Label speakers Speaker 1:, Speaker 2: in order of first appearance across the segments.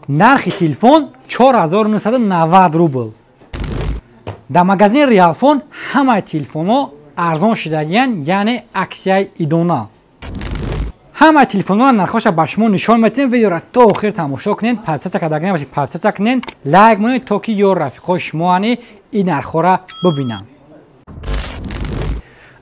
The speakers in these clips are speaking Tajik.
Speaker 1: Нархи телефон 4990 рубл. Дар магазини Реалфон ҳамаи телефонҳо арзон шудагиянд, яъне аксияи идона. Ҳамаи телефонҳоро нархҳоша ба шумо нишон метиҳем. Видеоро то охир тамошо кунед, подписаться карда набошед, подписаться кунед, лайк монед, то ки ё рафиқҳои шумо ани ин нархҳоро бибинанд.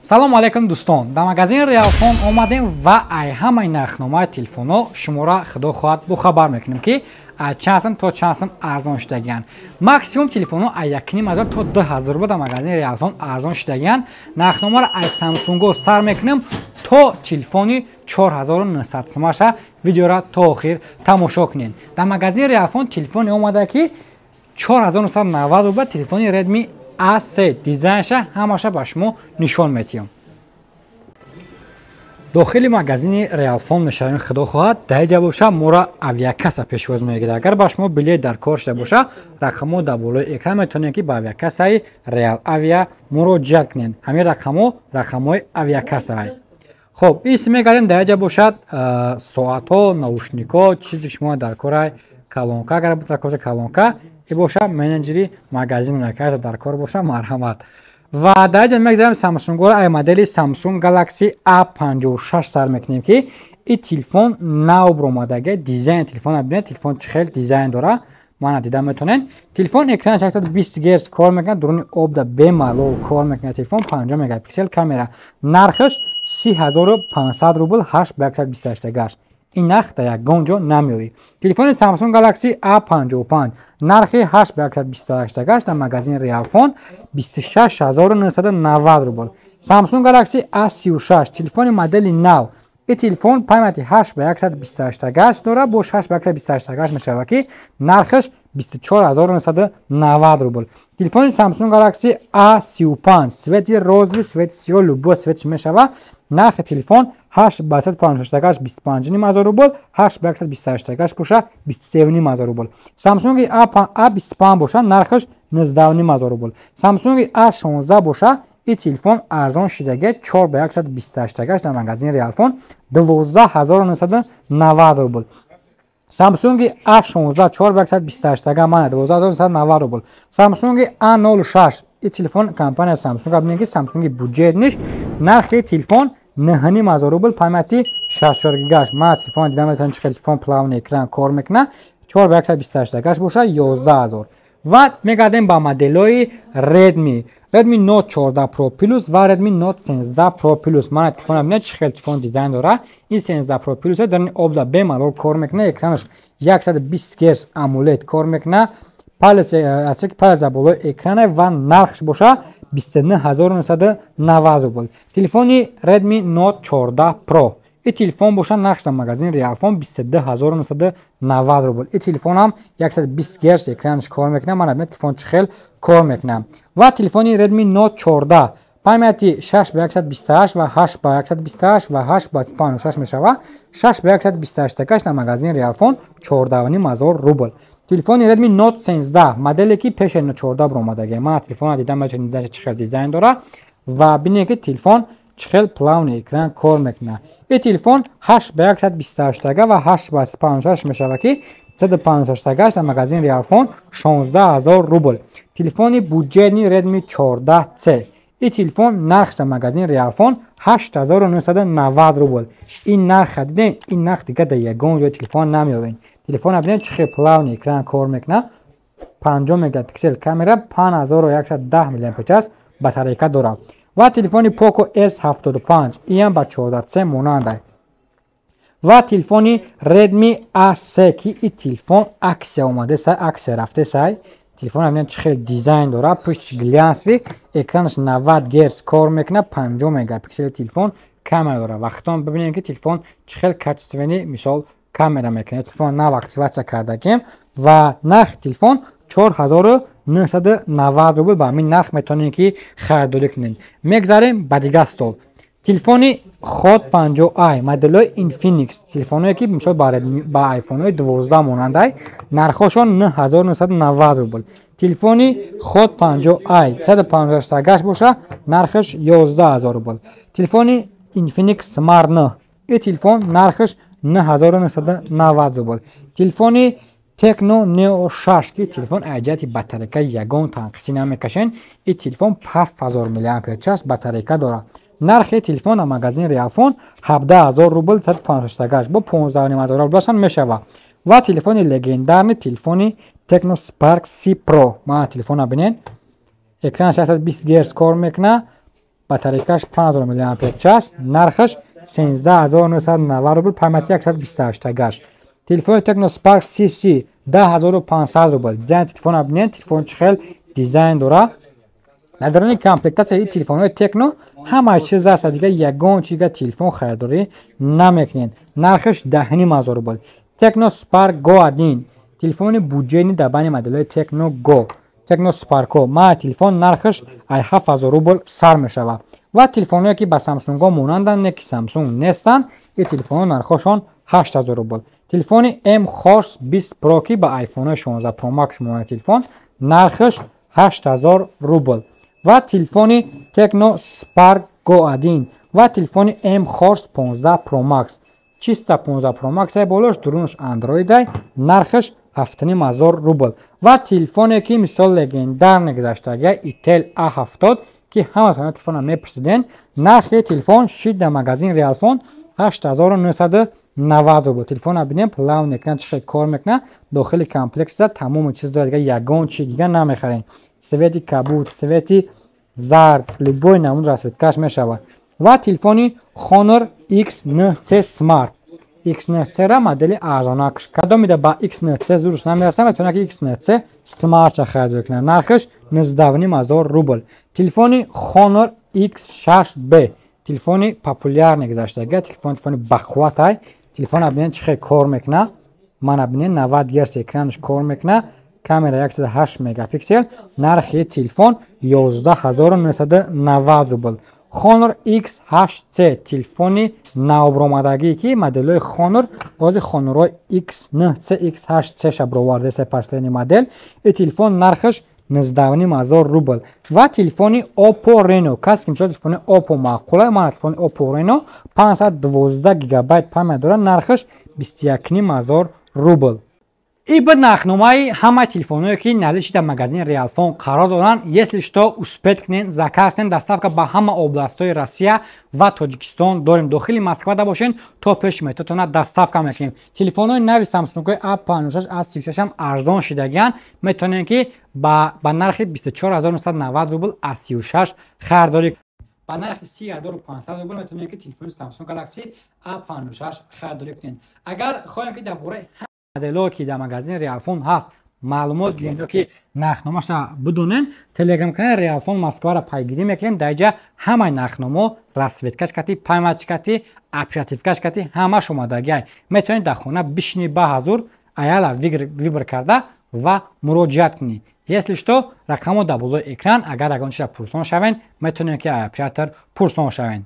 Speaker 1: Салому алайкум, дӯстон! Дар магазини Реалфон омадем ва ай ҳамаи нархномаи телефонҳо шуморо, худо хоҳад, бохабар мекунем, ки аз чанд сум то чанд сум арзон шудагиянд. Максимум телефонҳо аз 1500 то 2000 рубл дар магазини Реалфон арзон шудагиянд. Нархномаро аз Самсунго сар мекунем то телефони 4900 сумаша. Видеоро то охир тамошо кунед. Дар магазини Реалфон телефоне омада, ки 4990 рубл, телефони Redmi A3. Дизайнша ҳамаша ба шумо нишон метиҳам. Дохили магазини Реалфон мешавем, худо хоҳад. Дар иҷа боша моро авиакасса пешвоз мегирад. Агар ба шумо билет дар кор шуда боша, рақамҳо дар болои экран, метавонед, ки ба авиакассаи Реал Авиа муроҷиат кунед. Ҳамин рақамҳо рақамҳои авиакассаай. Хоб, ис мегардем. Дар иҷа бошад соатҳо, наушникҳо, чизе ки шумо дар корай, колонка, агар дар кор колонка и боша. Менеҷери магазин дар кор боша, марҳамат. Ва дар ҷа мегзарем, Самсунгро ай модели Samsung Galaxy A56 сар мекунем, ки ин телефон нав баромадага. Дизайни телефона бинед, телефон чӣ хел дизайн дора, мана дида метавонед. Телефон экранаш 120 герц кор мекунад, дуруни обда бемалол кор мекунад. Телефон 50 мегапиксел камера. Нархаш 30 500 рубл, 8 ба 128 гашт. Ин нарх дар ягон ҷо намеёбӣ. Телефони Samsung Galaxy A55, нархи 8 ба 128 гашт дар магазини Реалфон 26 990 рубл. Samsung Galaxy A36, телефони модели нав. Ин телефон памяти 8 ба 128 гашт дорад, бо 6 ба 128 гашт мешавад, ки нархаш 24 990 рубл. Телефони Samsung Galaxy A35, цвети розовый, цвети сиёҳ, любой цвет мешавад. Нархи телефон 8 ба 156 гашт 25 500 рубл, 8 ба 128 гашт боша 23 500 рубл. Samsung A25 боша, нархаш 19 500 рубл. Samsung A16 боша, ин телефон арзон шидаги, 4 ба 128 гашт дар магазини Реалфон 12 990 рубл. Samsung A16, 4 ба 128 га, мана, 12 990 рубл. Samsung A06, ин телефон компания Samsung, бинед, ки Samsung бюджетныйш. Нархи телефон 9500 рубл, памяти 64 гигаш. Мана, телефон дида метавонед, чӣ хел телефон плавный экран кор мекунад. 4 ба 128 гаш боша 11 000. Ва мегардем ба моделҳои Redmi: Redmi Note 14 Pro Plus ва Redmi Note 13 Pro Plus. Мана, телефона бинед, чӣ хел телефон дизайн дора. Ин 13 Pro Plus дар обда бемалол кор мекунад, экранаш 120 Гц AMOLED кор мекунад, палец палец дар болои экрана ва нархш боша 29 990 рубл. Телефони Redmi Note 14 Pro, ин телефон боша, нархш дар магазини Реалфон 22 990 рубл. Ин телефонам 120 Гц экранаш кор мекунад. Мана, бинед, телефон чӣ хел кор мекунад. Ва телефони Redmi Note 14, памяти 6 ба 128 ва 8 ба 128 ва 8 ба 56 мешавад. 6 ба 128 гашт дар магазини Реалфон 14 500 рубл. Телефони Redmi Note 13, моделе ки пеши 14 баромадаги. Мана, телефона дида метавонед, чӣ хел дизайн дора ва бинед, ки телефон чӣ хел плавный экран кор мекунад. Ин телефон 8 ба 128 га ва 8 ба 56 мешавад, ки 156 гашт дар магазини Реалфон 16 000 рубл. Телефони бюджетный Redmi 14C, ин телефон нархш дар магазини Реалфон 8990 рубл. Ин нарха дидем, ин нарх дига дар ягон ҷои телефон намеёбед. Телефона бинед, чӣ хел плавный экран кор мекунад, 50 мегапиксел камера, 5110 мАч батарейка дорад. Ва телефони Poco S75, иам ба 14C монанда. Ва телефони Redmi A3, ки ин телефон аксия омадесай, аксия рафтесай. Телефон бинед, чӣ хел дизайн дорад, пушти глянцевый, экранаш 90 Гц кор мекунад, 50 мегапиксели телефон камера дорад. Вақтон бибинед, ки телефон чӣ хел качественный, мисол, камера мекунад. Телефон нав активация кардагем ва нархи телефон 4990 рубл. Ба ҳамин нарх метавонед, ки харидорӣ кунед. Мегзарем ба дигар стол. Телефони Hot 50i, моделҳои Infinix, телефонҳое ки, мисол, ба айфонҳои 12 монандай, нархҳошон 9990 рубл. Телефони Hot 50i 158 гашт боша, нархаш 11 000 рубл. Телефони Infinix Smart 9, ин телефон нархаш 9990 рубл. Телефони Tecno Neo 6, ки телефон аз ҷиҳати батарейка ягон танқисӣ намекашен. Ин телефон 7000 мАч батарейка дорад. Нархи телефон дар магазини Реалфон 17 000 рубл, 156 бо 15 500 рублашам мешавад. Ва телефони легендарный, телефони Tecno Spark C Pro. Мана, телефона бинед, экран 620 Гц кор мекунад, батарейкаш 5000 мАч, нархаш 13 990 рубл, памяти 128 гаш. Телефони Tecno Spark CC 10 500 рубл. Дизайни телефона бинед, телефон чӣ хел дизайн дорад. Дар даруни комплектатсияи телефонҳои Tecno ҳама чиз аст, дига ягон чига телефон харидорӣ намекунед. Нархаш 10 500 рубл. Tecno Spark Go 1, телефони бюджетный дар байни моделҳои Tecno Go, Tecno Spark. Ма телефон нархаш ай 7000 рубл сар мешавад. Ва телефонҳое, ки ба Самсунгҳо монанданд, не ки Самсунг нестанд, ин телефонҳо нархҳошон 8000 рубл. Телефони mHorse 20 Pro, ки ба iPhone 16 Pro Max монанд телефон, нархаш 8000 рубл. Ва телефони Tecno Spark Go 1 ва телефони mHorse 15 Pro Max, чиста 15 Pro Max ай болош, дурунаш Android ай, нархаш 7500 рубл. Ва телефоне, ки мисол легендарный гузаштага, Itel A70, ки ҳаматона телефона мепурсиден, нархи телефон шид дар магазин Реалфон 8990 рубл. Телефона бинем, плавный экран чӣ хел кор мекунад. Дохили комплектса тамоми чиз дорад, дига ягон чи дига намехарем. Цвети кабуд, цвети зард, любой намуд расцветкаш мешавад. Ва телефони Honor X9C Smart, X9C ра модели арзонакш, кадомида ба X9C зурш намерасад, метавонад, ки X9C Smart харидорӣ кунад, нархаш 19 500 рубл. Телефони Honor X6b, телефони популярный гузаштага телефон, телефони бақувватай. Телефона бинед, чӣ хел кор мекунад. Мана, бинед, 90 Гц экранаш кор мекунад, камера 108 мегапиксел, нархи телефон 11 990 рубл. Honor X8c, телефони навбаромадагӣ, ки моделҳои Honor ҳозир Honor X9c, X8c ша бировардеса, последний модель. Ин телефон нархаш 19 500 рубл. Ва телефони Oppo Reno, касе ки мисол телефони Oppo маъқула, мана телефони Oppo Reno, 512 гигабайт память дорад, нархаш 21 500 рубл. И буд нархномаи ҳамаи телефонҳое, ки наличии дар магазини Реалфон қарор доранд. Если что, успеть кунед, заказ кунед. Доставка ба ҳама областҳои Россия ва Тоҷикистон дорем. Дохили Москвада бошед, то пеши метотона доставка мекунем. Телефонҳои нави Самсунгҳои A56, A36 ҳам арзон шидагианд, метавонем, ки ба нархи 24 990 рубл A36 харидорӣ, ба нархи 30 500 рубл метавонем, ки телефони Samsung Galaxy A56 харидорӣ кунед. Агар хоҳем, ки дар бораи моделҳое, ки дар магазини Реалфон ҳаст, маълумот гирем ё ки нархномаша бидонен, телеграм-канали Реалфон Москваро пайгирӣ мекунем. Дар инҷа ҳамаи нархномо, расцветкаш кати, памятш кати, оперативкаш кати, ҳамаш омадагиай. Метавонед дар хона бишинӣ, ба ҳазур аяла выбор карда ва муроҷиат кунӣ. Если что, рақамҳо дар болои экран. Агар ягон чиза пурсон шавен, метавонед, ки оператор пурсон шавен.